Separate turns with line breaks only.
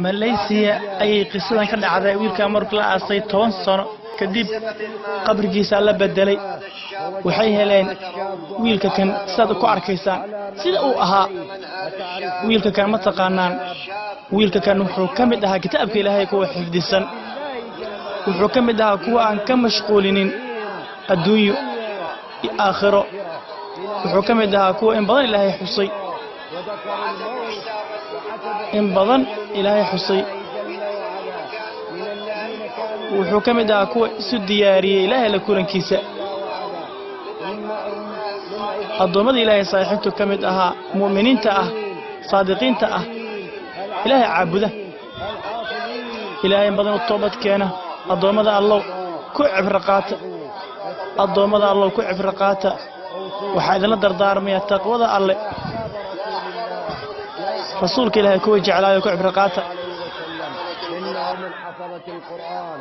Malaysiya ayay qisadan ka dhacday. Wiilkaa markii la aasay 10 sano kadib qabrigiisaa la bedelay. Waxay heleen wiilka kan sidaad ku arkaysaan sida uu ahaa. Wiilka kan ma taqaanaan? Wiilka kan wuxuu ka mid ahaa kitaabka Ilaahay kuwa xifdisan. Wuxuu ka mid ahaa kuwa aan ka mashquulinin adduunyo iyo aakhiro. Wuxuu ka mid ahaa kuwa in badan Ilaahay xusay, in badan Ilaahay xusay. Wuxuu ka mid ahaa kuwa isu diyaariyey Ilaahay la kulankiisa. Addoommada Ilaahay saaxiibtu ka mid ahaa, mu'miniinta ah, saadiqiinta ah, Ilaahay caabuda, Ilaahay in badan u toobad keena. Addoommada Allow, ku cibro qaata. Addoommada Allow, ku cibro qaata. Waxaa idinla dardaarmaya taqwada Alle, rasuulka Ilaahay kuwa jeclaayo, ku cibro qaata.
إنه من حفظة القرآن.